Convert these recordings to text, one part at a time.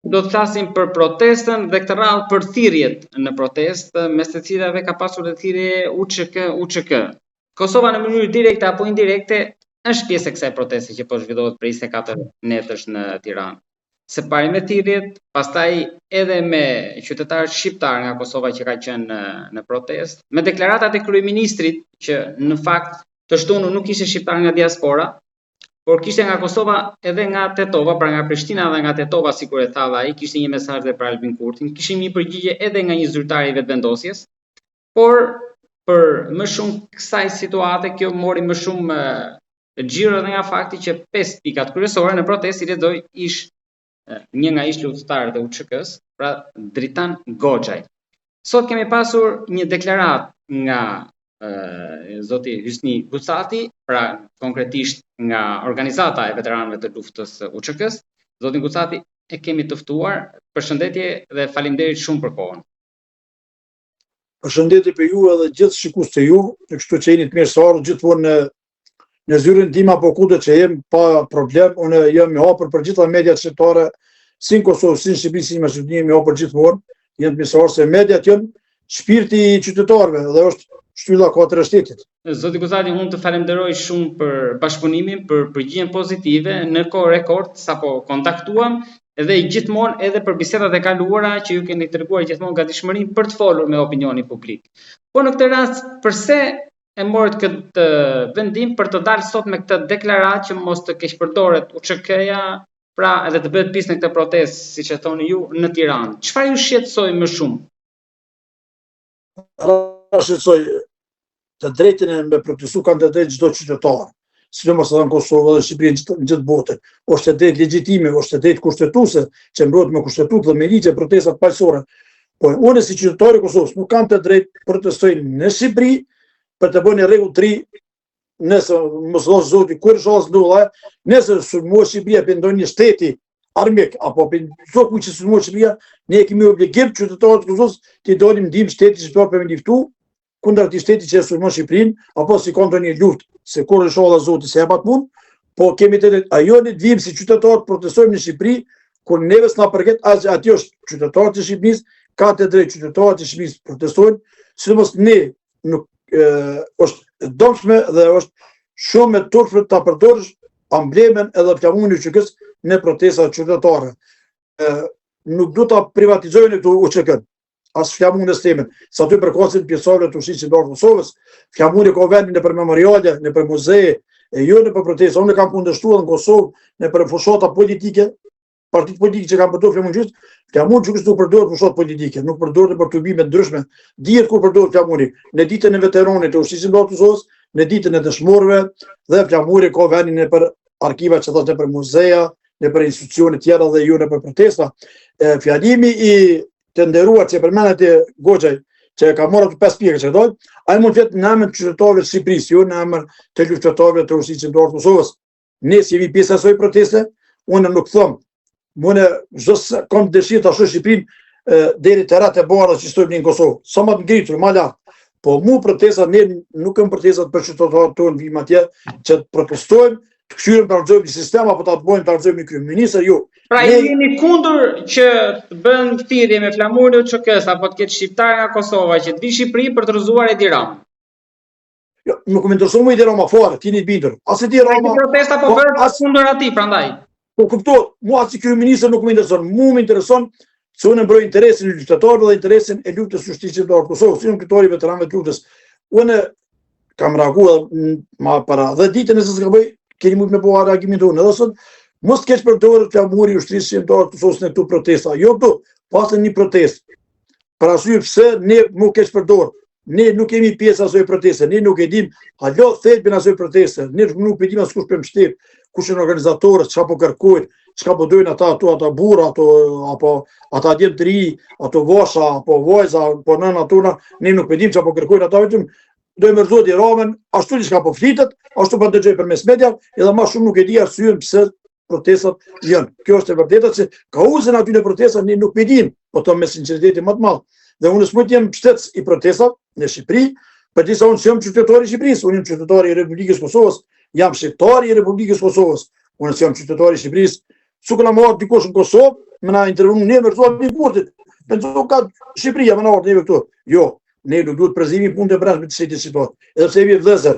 Do të flasim për protestën dhe këtë radhë për thirrjet në protestë, mes të cilave ka pasur dhe thirrje UÇK, UÇK. Kosova në mënyrë direkte apo indirekte është pjesë e kësaj proteste që po zhvillohet prej 24 netësh në Tiranë. Së pari me thirrjet, pastaj edhe me qytetarët shqiptarë nga Kosova që ka qenë në, në protestë, me deklaratat e kryeministrit që në fakt të shtunën nuk ishte shqiptar nga diaspora, por kishte nga Kosova edhe nga Tetova, pra nga Prishtina dhe nga Tetova, sikur e tha dhe ai, kishte një mesazh dhe për Albin Kurtin, kishim një përgjigje edhe nga një zyrtar i Vetëvendosjes, por për më shumë kësaj situate kjo mori më shumë xhiro edhe nga fakti që pesë pikat kryesore në protestë i lexoi ish një nga ish luftëtarët e UÇK-s, pra Dritan Goxhaj. Sot kemi pasur një deklaratë nga e, zoti Hysni Gucati, pra konkretisht nga organizata e veteranëve të luftës së UÇK-s. Zotin Gucati e kemi të ftuar. Përshëndetje dhe faleminderit shumë për kohën. Përshëndetje për ju edhe gjithë shikuesit e ju, kështu që jeni të mirë se ardhur gjithmonë në në zyrën time apo kudo që jem pa problem, unë jam i hapur për gjitha mediat shqiptare, si në Kosovë, si në Shqipëri, si në Maqedoni, jam i hapur gjithmonë, jeni të mirë se ardhur se mediat janë shpirti i qytetarëve dhe është shtylla 4 e shtetit. Zoti Gucati, unë të falenderoj shumë për bashkëpunimin, për përgjigjen pozitive në kohë rekord sapo kontaktuam dhe gjithmonë edhe për bisedat e kaluara që ju keni treguar gjithmonë gatishmërinë për të folur me opinionin publik. Po në këtë rast, përse e morët këtë vendim për të dalë sot me këtë deklaratë që mos të keqpërdoret UÇK-ja, pra edhe të bëhet pjesë në këtë protestë, siç e thoni ju, në Tiranë. Çfarë ju shqetësoi më shumë? Më shqetësoi të drejtën e me protestu kanë të drejtë çdo qytetar, sidomos edhe në Kosovë dhe Shqipëri në gjithë botën. Është e drejtë legjitime, është e drejtë kushtetuese që mbrohet me kushtetutë dhe me ligje protestat paqësore. Po unë si qytetar i Kosovës nuk kam të drejtë protestoj në Shqipëri për të bërë një rregull të ri nëse mos dhashtë Zoti kur është ndodha, nëse sulmohet Shqipëria prej ndonjë shteti armik apo prej çdo kujt që sulmohet Shqipëria, ne kemi obligim qytetarët e Kosovës t'i dalim ndihmë shtetit shqiptar për me luftu kundër atij shteti që e sulmon Shqipërinë, apo si ka ndonjë luftë, se kur inshallah Zoti s'e jep mund, po kemi të drejtë, ajo ne të vijmë si qytetarë të protestojmë në Shqipëri, kur neve s'na përket asgjë, aty është qytetarët e Shqipërisë, ka të drejtë qytetarët e Shqipërisë protestojnë, sidomos ne nuk e, është e dëmshme dhe është shumë e turpshme ta përdorësh emblemën edhe flamurin e UÇK-së në protesta qytetare. E, nuk do ta privatizojnë këtu UÇK-n as flamurin e stemin, se aty përkasin pjesëtarëve të ushtrisë çlirimtare të Kosovës. Flamuri ka vendin nëpër memoriale, nëpër muze, e jo nëpër protesta. Unë kam kundërshtuar në Kosovë nëpër fushata politike, partitë politike që kanë përdorur flamurin UÇK-së, flamuri i UÇK-së nuk përdoret fushatë politike, nuk përdoret për tubime të ndryshme. Dihet kur përdoret flamuri, në ditën e veteranit të ushtrisë çlirimtare të Kosovës, në ditën e dëshmorëve dhe flamuri ka vendin nëpër arkiva që thotë nëpër muzea, nëpër institucione tjera dhe jo nëpër protesta. E, fjalimi i të nderuar që përmendët e Goxhaj, që e ka marrë ato pesë pika që dojë, ai mund të jetë në emër të qytetarëve të Shqipërisë, jo në emër të luftëtarëve të ushtrisë çlirimtare të Kosovës. Ne s'jemi pjesë e asaj proteste, unë nuk them, unë çdo kam dëshirë ta shoh Shqipërinë deri te retë e bardha që stojmë në Kosovë, sa më të ngritur, më lart. Po mu protestat ne nuk kanë protestat për qytetarët tonë vijmë atje që të protestojmë, të kqyrim të rrëzojmë një sistem apo ta bëjmë të rrëzojmë një kryeministër, jo. Pra ne jeni kundër që të bëhen thirrje me flamurin e UÇK-së apo të ketë shqiptarë nga Kosova që të vinë në Shqipëri për të rrëzuar Edi Ramën. Jo, nuk më intereson më Edi Rama fare, të jeni të bindur. As Edi Rama. Pra protesta po, po bëhet as kundër atij, prandaj. Po kuptohet, mua si kryeministër nuk më intereson, mua më intereson se unë mbroj interesin e luftëtarëve dhe interesin e luftës së ushtrisë çlirimtare të Kosovës, si unë kryetari i veteranëve të luftës. Unë kam reaguar edhe ma para dhe ditën nëse s'gaboj, keni mund me bo reagimin tonë edhe sot, mos të keqpërdoret flamuri i ushtrisë çlirimtare të Kosovës në këto protesta. Jo këtu, pas në një protestë. Për arsye pse ne mu keqpërdor, ne nuk jemi pjesë asaj proteste, ne nuk e dim hala thelbin asaj proteste, ne nuk e dim as kush po mbështet, kush janë organizatorët, çka po kërkojnë, çka po dojnë ata ato ata burra, ato apo ata djem të ri, ato vasha, apo vajza, apo nëna tona, ne nuk e dim çka po kërkojnë ata vetëm dojnë me rrëzu Edi Ramën, ashtu diçka po flitet, ashtu po dëgjoj përmes media, edhe më shumë nuk e di arsyen pse protestat janë. Kjo është e vërteta që kauzën aty në protesta ne nuk e dim, po them me sinqeritetin më të madh. Dhe unë s'mund të jem mbështetës i protestave në Shqipëri, përderisa unë s'jam qytetar i Shqipërisë, unë jam qytetar i Republikës Kosovës, jam shqiptar i Republikës Kosovës, unë s'jam qytetar i Shqipërisë. S'u kena me ardhë dikush në Kosovë, me na intervenu ne me rrëzu Albin Kurtin. Penzo ka Shqipëria me na ardhë neve këtu. Jo, ne nuk duhet përzihemi punët e brendshme të shtetit shqiptar. Edhe pse jemi vëllezër,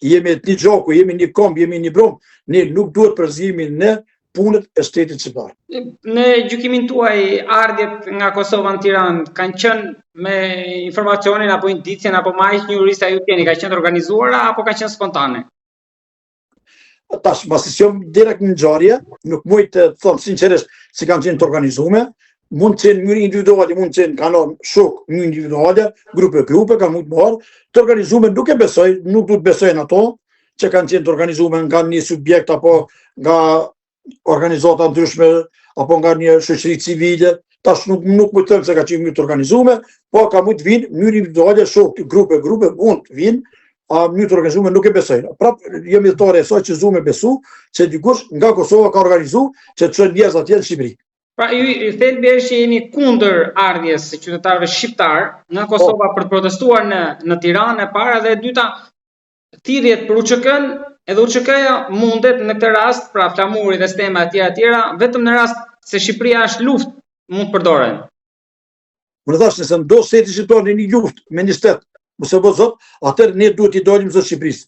jemi të një gjaku, jemi një komb, jemi një brumë, ne nuk duhet përzihemi në punët e shtetit shqiptar. Në gjykimin tuaj, ardhjet nga Kosova në Tiranë kanë qenë me informacionin apo indicien apo me aq njohuri sa ju keni, ka qenë të organizuara apo ka qenë spontane? Tash, masi s'jom direkt në ngjarje, nuk muj të them sinqerisht se kanë qenë të organizume, mund të qenë mënyrë individuale, mund të qenë kanë shok mënyrë individuale, grupe grupe kanë mund të marrë, të organizume nuk e besoj, nuk du të besoj në ato që kanë qenë të organizume nga një subjekt apo nga organizata ndryshme apo nga një shoqëri civile, tash nuk nuk mund të them se ka qenë mënyrë të organizuar, po ka mund të vinë mënyrë individuale, shok, grupe, grupe mund të vinë, a mënyrë të organizuar nuk e besoj. Prap jam ithtar i asaj që s'du me besu se dikush nga Kosova ka organizuar që të çojnë njerëz atje në Shqipëri. Pra ju thelbi është që jeni kundër ardhjes së qytetarëve shqiptar nga Kosova po. për të protestuar në në Tiranë e para dhe e dyta thirrjet për UÇK-n, edhe UÇK-ja mundet në këtë rast, pra flamuri dhe stema etj etj, vetëm në rast se Shqipëria është luftë mund të përdoren. Unë thashë nëse ndodh shteti shqiptar në një luftë me një shtet, mos e bëj zot, atëherë ne duhet t'i dalim zot Shqipërisë.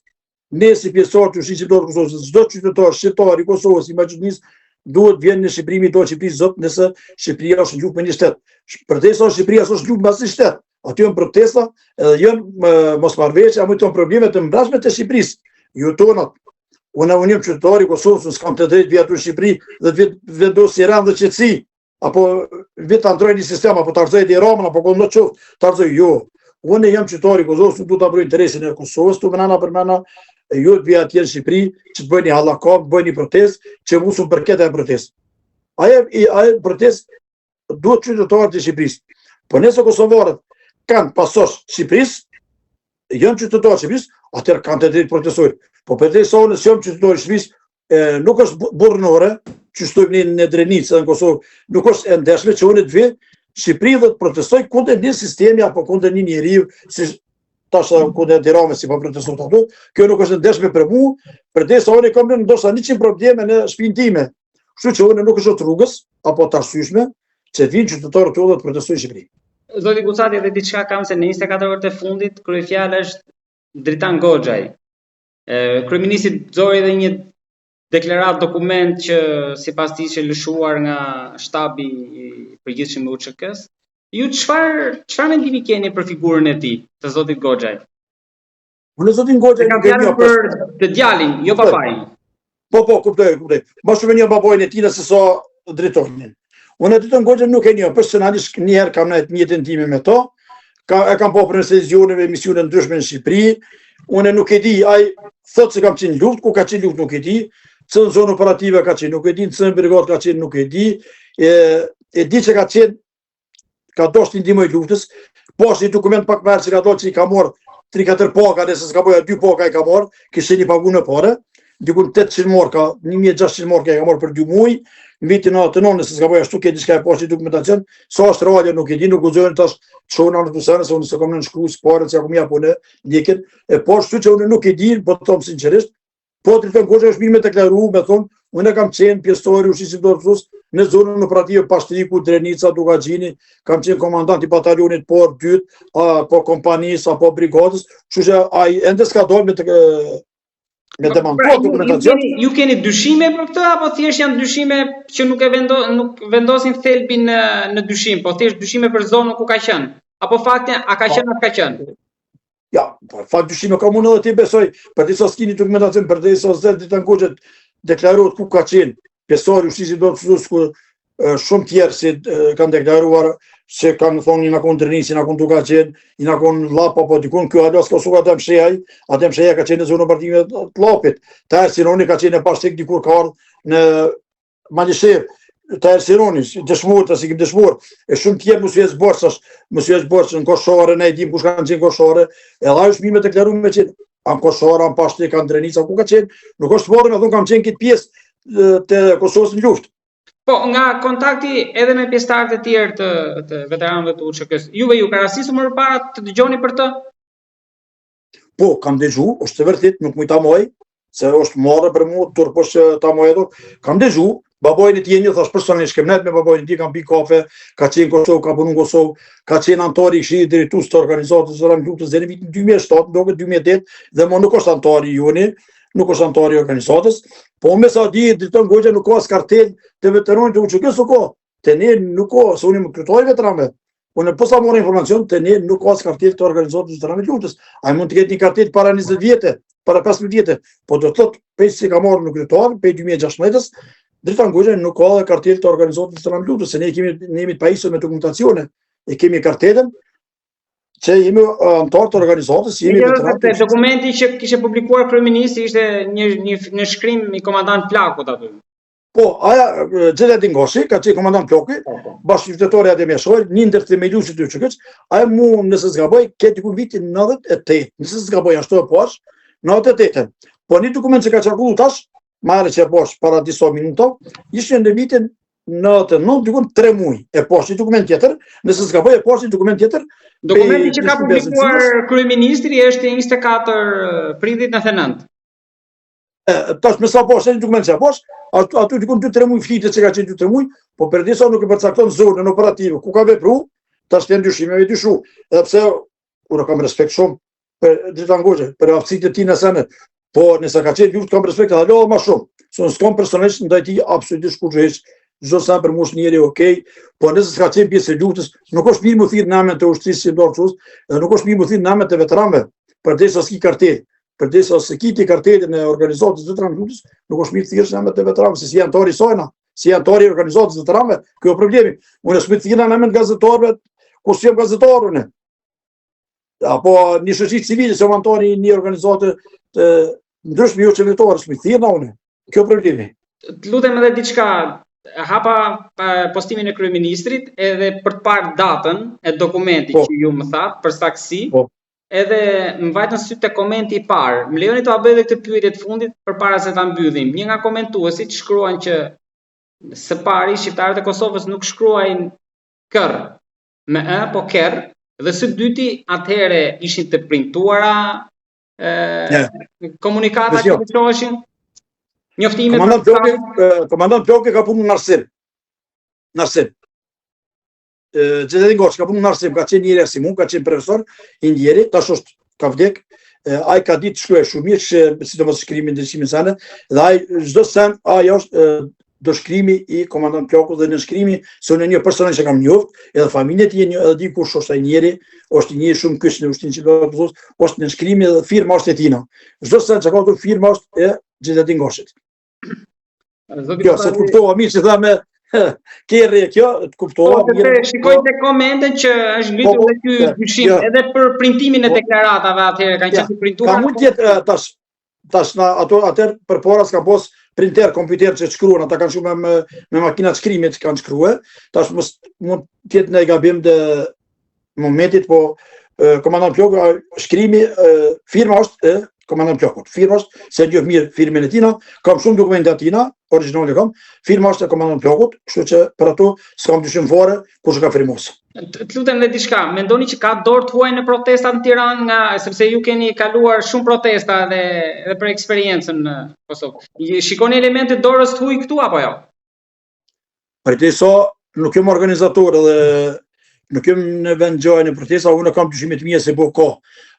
Ne si pjesëtarë të ushtrisë shqiptare të Kosovës, çdo qytetar shqiptar i Kosovës, i Maqedonisë, duhet vjen në Shqipëri me i dalë Shqipërisë zot nëse Shqipëria është në luftë me një shtet. Përderisa Shqipëria s'është në luftë me asnjë shtet, Aty janë protesta edhe janë mosmarrëveshje, apo janë probleme të mbrendshme të Shqipërisë. Jo tonat. Unë unë jam qytetar i Kosovës, unë s'kam të drejtë vi aty në Shqipëri dhe të vendos si rend dhe qetësi, apo vi ta ndroj një sistem, apo ta rrëzoj Edi Ramën, apo këdo qoftë, ta rrëzoj jo. Unë jam qytetar i Kosovës, unë du ta mbroj interesin e Kosovës, tu mrena përmrena, jo të vi atje në Shqipëri, që të bëj një hallakam, të bëj një protestë, që mu s'më përket ajo protestë. Ajo, ajo protestë duhet qytetarët e Shqipërisë. Po nëse kosovarët kanë pasosh Shqipërisë, janë qytetarë të Shqipërisë, atëherë kanë të drejtë protestojnë. Po përderisa unë s'jam qytetar i Shqipërisë, e, nuk është burrnore, që thojmë ne në Drenicë dhe në Kosovë, nuk është e ndershme që unë të vi Shqipëri dhe të protestoj kundër një sistemi apo kundër një njeriu, si tash edhe kundër Edi Ramës si po proteston ato, kjo nuk është e ndershme për mua, përderisa unë kam ndoshta 100 probleme në shtëpinë time. Kështu që unë nuk e shoh të rrugës apo të arsyeshme që të vinë qytetarët tonë të protestojnë në Shqipëri. Zoti Gucati edhe diçka kam se në 24 orët e fundit kryefjalë është Dritan Goxhaj. Kryeministri nxori edhe një deklaratë dokument që sipas tij ishte lëshuar nga shtabi i përgjithshëm i UÇK-së. Ju çfarë çfarë mendimi keni për figurën e tij, të zotit Goxhaj? Unë zotin Goxhaj nuk e njoh për të djalin, jo babain. Po, po, kuptoj, kuptoj. Më shumë e njoh babain e tij se sa Dritonin. Unë Driton Goxhaj nuk e njoh personalisht, një herë kam nejt n'jetën time me to. Ka e kam pa për në televizione me emisione ndryshme në Shqipëri. Unë nuk e di, ai thotë se kam qenë në luftë, ku ka qenë luftë nuk e di, cilën zonë operative ka qenë nuk e di, në cilën brigadë ka qenë nuk e di. E, e di që ka qenë ka dashur t'i ndihmoj luftës, po është një dokument pak më herët që ka dalë që i ka marr 3-4 paga, nëse s'gaboj dy paga i ka marr, kishte një pagu në pare, diku 800 marka, 1600 marka i ka marr për 2 muaj, në vitin 99 nëse s'gaboj ashtu ke diçka e pashë dokumentacion, sa është reale nuk e di, nuk guxojnë tash çona në dosën se unë s'e kam nënshkruar s'pare që ja kam apo në ndjekin, e po ashtu që unë nuk e di, po të them sinqerisht, Po Driton Goxhaj është mirë me deklaru, me thonë, unë kam qenë pjesëtar i ushtrisë të Kosovës në zonën operative Pashtriku, Drenica, Dukagjini, kam qenë komandant i batalionit parë, dytë, apo kompanisë, apo brigadës, kështu që ai ende s'ka dalë me të me demantu pra, dokumentacion. Ju, ju keni dyshime për këtë apo thjesht janë dyshime që nuk e vendo, nuk vendosin thelbin në në dyshim, po thjesht dyshime për zonën ku ka qenë? Apo faktin a ka po. qenë a ka qenë? Ja, po fakt dyshime kam unë edhe ti besoj, përderisa s'kini dokumentacion, përderisa s'del Dritan Goxhaj deklarohet ku ka qenë, pjesëtar i ushtrisë do të thosë ku shumë tjerë si kanë deklaruar se kanë thonë jena konë Drenicë, jena konë Dukagjin, jena konë Llap apo dikun, kjo hala s'ka suka Adem Shehaj, Adem Shehaj ka qenë në zonën operative të Llapit, Tahir Sinoni ka qenë në Pashtrik dikur ka ardhë në Malishevë, Tahir Sinoni, dëshmor, të si kim dëshmor, e shumë tjerë mos jes borës, mos jes borës në Koshare, ne e dim kush kanë qenë Koshare, edhe ajo është mirë me deklaru me qenë, a në Koshare, a në Pashtrik, a në Drenica, ku ka qenë, nuk është marrë me thonë kam qenë këtë pjesë të Kosovës në luftë. Po, nga kontakti edhe me pjesëtarët e tjerë të, të veteranëve të UÇK-së, juve ju ka rastisur më përpara të dëgjoni për të? Po, kam dëgju, është e vërtet, nuk muj ta mohoj, se është marre për mu, turp është ta mohoj edhe, kam dëgju, Babajn e tij e njoh thash personalisht kem nejt me babajn e tij kam pi kafe, ka qenë në Kosovë, ka punu në Kosovë, ka qenë anëtar i këshillit drejtues të organizatës Veteranëve të Luftës deri në vitin 2007, do 2008 dhe më nuk është anëtar i joni, nuk është anëtar i organizatës, po me sa di Dritan Goxhaj nuk ka as kartel të veteranit të UÇK-së nuk ka. Te ne nuk ka, se unë jam kryetar i veteranëve. Unë po sa marr informacion, te ne nuk ka as kartel të organizatës veteranëve të luftës. Ai mund të ketë një kartel para 20 vjetë, para 15 vjetë, po do të thotë prej se ka marrë në kryetar, prej 2016-s, Dritan Goxhaj nuk ka edhe kartel të organizatës veteranëve të luftës, se ne kemi ne jemi të pajisur me dokumentacione, e kemi kartelën që jemi anëtar të organizatës, jemi veteranë. Dokumenti që kishte publikuar kryeministri ishte një një një shkrim i komandant Plakut aty. Po, aja, Xheladin Gashi, ka qenë komandant Plaku, po, po. bashkëluftëtari Adem Jashari, një ndër themeluesit të UÇK-së, aja mu nëse s'gaboj, ke diku vitin 98, nëse s'gaboj, ashtu e pash, 98. Po një dokument që ka qarkullu tash, ma herët që e pash para disa minuta, ishte në vitin 99, diku 3 muaj, e pash një dokument tjetër, nëse s'gaboj, e pash një dokument tjetër, Dokumenti që ka publikuar kryeministri është 24 prillit 99. tash me sa pash një dokument që pash, aty aty diku 2-3 muaj flitet se ka qenë 2-3 muaj, po përderisa nuk e përcakton zonën operative ku ka vepru, tash janë dyshime me dyshu, edhe pse unë kam respekt shumë për Dritan Goxhaj, për aftësitë e tij në sene, po nëse ka qenë luftë kam respekt edhe hala më shumë. Se unë s'kam personalisht ndaj tij absolutisht kurrë hiç. Çdo sen për mua është njeri okay, po nëse s'ka qenë pjesë e luftës, nuk është mirë mu thirr në emër të ushtrisë së Kosovës, dhe nuk është mirë mu thirr në emër të veteranëve, përderisa s'ki kartel. Përderisa s'e ki ti kartelin e organizatës veteranëve të luftës, nuk është mirë të thirresh në emër të veteranëve, se s'je anëtar i sajna, s'je anëtar i organizatës veteranëve, ky është problemi. Unë s'muj të thirrna në emër të gazetarëve, ku s'jam gazetar unë. Apo një shoqëri civile, s'jam anëtar i një organizate të ndryshme jo qeveritare, s'muj të thirrna unë. Kjo problemi. Të lutem edhe diçka, hapa postimin e kryeministrit edhe për të parë datën e dokumentit po. që ju më thatë për saktësi. Po. Edhe më vajtën sytë te komenti i parë. Më lejoni t'ua bëj edhe këtë pyetje të fundit përpara se ta mbyllim. Një nga komentuesit shkruan që së pari shqiptarët e Kosovës nuk shkruajnë kër me ë, po ker, dhe së dyti atëherë ishin të printuara ë yeah. komunikata që lëshoheshin njoftimet Komandant Plaku, komandant Plaku ka punu në arsim. Në arsim. Xheladin Gashi ka punu në arsim, ka qenë njeri i arsimun, ka qenë profesor, i ndjeri, tash është ka vdek, ai ka ditë të shkruaj shumë mirë, që sidomos shkrimin, ndryshimin sene, dhe ai çdo sen, ai është dorëshkrimi i komandant Plakut dhe nënshkrimi, se unë një personalisht e kam njoft, edhe familjen e tij e njoh, edhe di kush është ai njeri, është një shumë kyç në ushtrinë çlirimtare të Kosovës, është nënshkrimi dhe firma është e tina. Çdo sen që ka këtu firma është e Xheladin Gashit. Zoti Kjo, se të kuptova mirë që tha me kerri e kjo, të kuptova po, mirë. Po, shikoj po, te komentet që është ngritur po, po, edhe ky dyshim, edhe për printimin e po. deklaratave atëherë kanë qenë të printuara. Ka mund të jetë tash tash na ato atëherë përpara s'ka pas printer, kompjuter që shkruan, ata kanë shkruar me me makina të shkrimit që kanë shkruar. Tash mos mund të jetë një gabim të momentit, po komandant Plaku, shkrimi, firma është e komandant Plakut. Firma është, se e njoh mirë firmën e tina, kam shumë dokumente të tina, origjinale kam, firma është e komandant Plakut, kështu që për ato s'kam dyshim fare kush e ka firmosur. Të lutem dhe diçka, mendoni që ka dorë të huaj në protestat në Tiranë nga sepse ju keni kaluar shumë protesta dhe edhe për eksperiencën në Kosovë. Shikoni elemente të dorës të huaj këtu apo jo? Përderisa nuk jam organizator edhe nuk jam në vendngjarje në protesta, unë kam dyshimet e mia se po ka.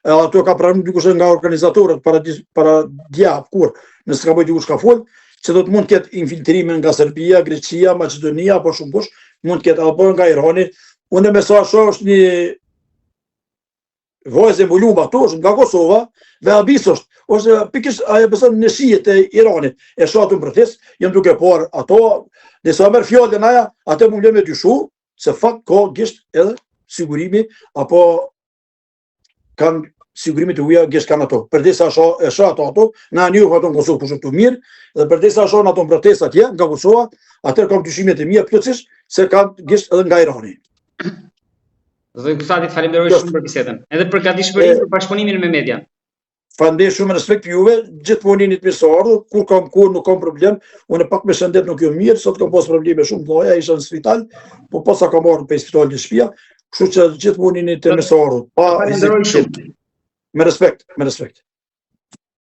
Edhe ato ka pranu dikush nga organizatorët para para dja kur, nëse s'gaboj dikush ka fol, që do të mund të ketë infiltrime nga Serbia, Greqia, Maqedonia apo shumë kush, mund të ketë apo nga Irani. Unë me sa shoh është një vajzë e mbulume ato është nga Kosova dhe abis është, është pikërisht ajo beson në shijet e Iranit, e shoh ato në protestë, jam duke parë ato, nëse merr fjalën aja, atë mund me dyshu se fakt ka gisht edhe sigurimi apo kanë sigurimi të huja gisht kanë ato. Përderisa shoh e shoh ato ato, na njoh ato në Kosovë kush është mirë dhe përderisa shoh ato në protestë atje nga Kosova, atëherë kam dyshimet e mia plotësisht se kanë gisht edhe nga Irani. Zoti Kusati, të falenderoj shumë për bisedën, edhe për gatishmërinë për bashkëpunimin me media. Faleminderit shumë respekt për juve, gjithmonë jeni të mirëseardhur, kur kam kur nuk kam problem, unë pak me shëndet nuk jam mirë, sot kam pas probleme shumë të mëdha, isha në spital, po posa kam ardhur prej spitalit në shtëpi, kështu që gjithmonë jeni të mirëseardhur. Pa falenderoj shumë. Me respekt, me respekt.